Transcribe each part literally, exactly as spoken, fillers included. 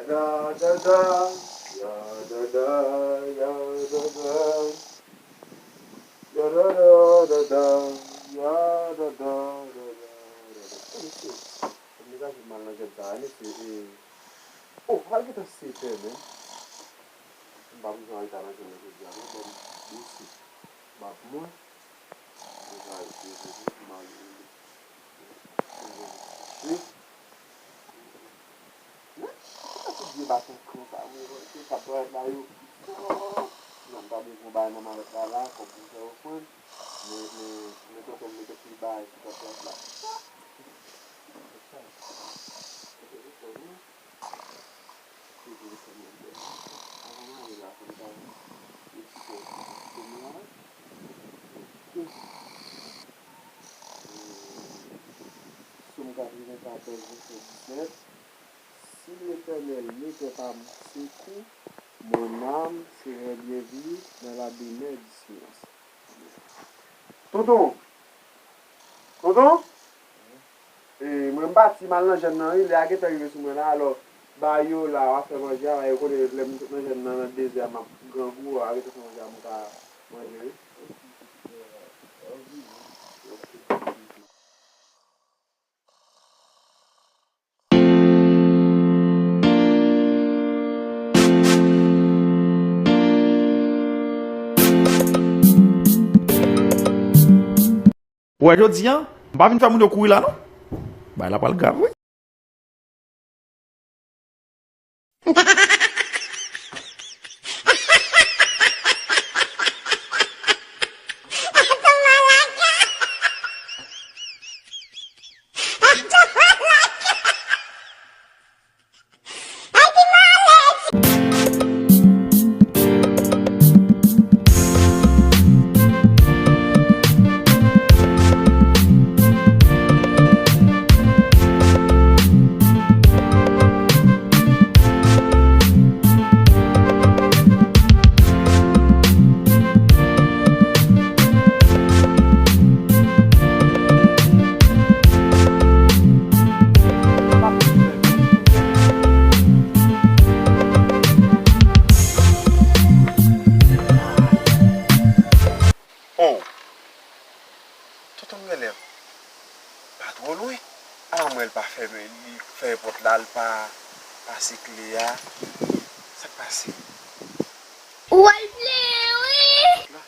Da, da, da, ya, da, da, ya, da, da. Ya, da, da, da, da, ya, da, da, da, da, da, da. E mesye, kòm nèg la jwenn mal nan jèn sa a, mesye, e, oh, al gentan sete, men. M pa bezwen al ta nan jèn nan jodi a, non, ban m dosi. Bab mwen. Mwen ka al fouye pou m al. Mwen, ki sa tout vye baton kan sa, mwen, ki sa parèt la yo? Non, m ta bezwen bay nan malèt la, la, kòb pou fè ofrann. Men, men, men tonton m mete pil bagay sou tèt la. Sòm katrevenkatòz, vèsè disèt. Si Letènèl metè pa m sekou, mon âme sera bien vue dans la demeure du silence. Tonton! Tonton! E, mwen m pati, m al nan jèn nan, wi, lè a gentan rive sou mwen la, alò, ba yo la, w ap fè manje a, yo konnen lè m sot nan jèn nan, nan dezè a, m ap grangou, a gentan fè manje a, m ka manje, wi. Ou wè jodi a, m pa vin fè moun yo kouri la non. Bagay la pral grav wi. Oh! Tonton m genlè pa twò lwen. A, m wè l pa fèmen, li fèmen pòt la, l pa pase kle a. Sa k pase? Ou wè l vle, wi. La.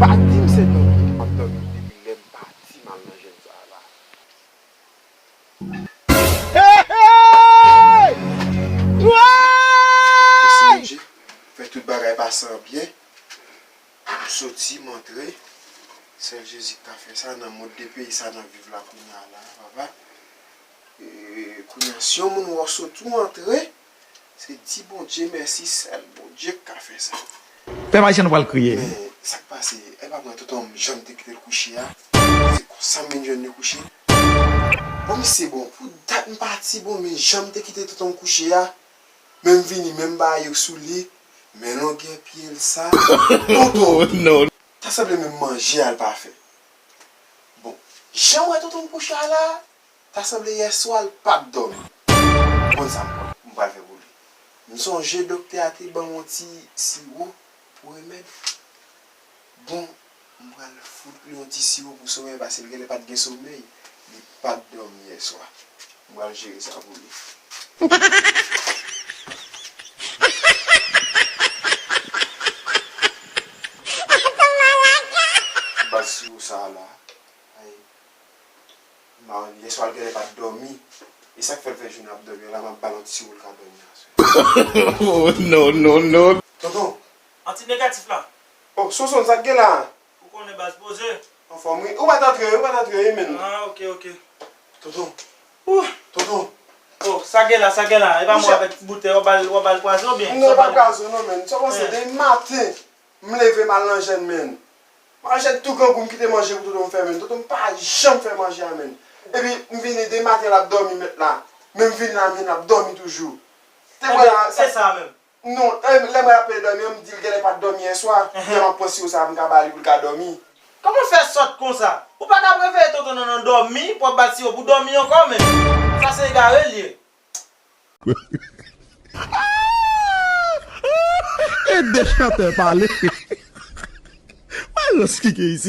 Pa di m se dòmi m ap dòmi depi lè m pati m al nan jèn sa a la. Hey, hey! Mèsi Bondye, fè tout bagay pase an byen. M soti, m antre. Sèl Jezi k ka fè sa nan mond de peyi sa n ap viv la kounye a la, papa. E, kounye a, si yon moun wè w soti w antre, se di Bondye mèsi, sèl Bondye k ka fè sa. Pè Mayichèn pral kriye. Men, sa k pase, e pa mwen, tonton m, jan m te kite l kouche a, se konsa m vin jwenn li kouche. Bon, misye, bon, pou dat m pati, bon, men jan m te kite tonton m kouche a, men m vini, men m ba yo sou li, men longè pye l sa. Tonton, ta sanble menm manje a l pa fè. Bon, jan m wè tonton m kouche a la, ta sanble yèswa l pa t dòmi. Konn sa m pral, m pral fè pou li. M sonje doktè a te ban m yon ti siwo pou remèd. Bon, m pral fout li yon ti siwo pou somèy, paske l genlè pa t gen somèy. Li pa t dòmi yèswa. M pral jere sa pou li. Baz siwo sa a la. Ay. M pa konn, yèswa l genlè pa t dòmi. E sa k fè l fè jounen ap dòmi an la, m ap ba l yon ti siwo l ka dòmi aswè. Oh, non, non, non. Tonton. Anti negatif la. Oh, Sonson, sa k gen la? Ou konnen baz poze. Anfòm wi. Ou pa t antre, ou pa t antre wi, menn. Ah, ok, ok. Tonton. Ouh. Tonton. Oh, sa gen la, sa gen la. E pa mwen avèk ti boutèy, w ap ba l, w ap ba l pwazon oubyen? Non, pa pwazon non, menn. Sa panse de maten. M leve m al nan jèn, menn. M al jèn tou grangou, m kite manje pou tonton m fè, menn. Tonton m pa janm fè manje a, menn. Epi m vini de maten l ap dòmi mèt la. Men m vin la, menn, l ap dòmi toujou. Te vre la, se sa menm. Non, e, lè mwen ap peye dòmi an, m di l genlè pa t dòmi yèswa. Lè m ap pran siwo sa a pou m ka ba li pou l ka dòmi. Kòman w fè sòt konsa? Ou pa ka reveye tonton nan, nan dòmi, pou w ap ba l siwo pou dòmi ankò, menn. Sa se egare l ye. E de chantè pale. Wè rans ki gen isi.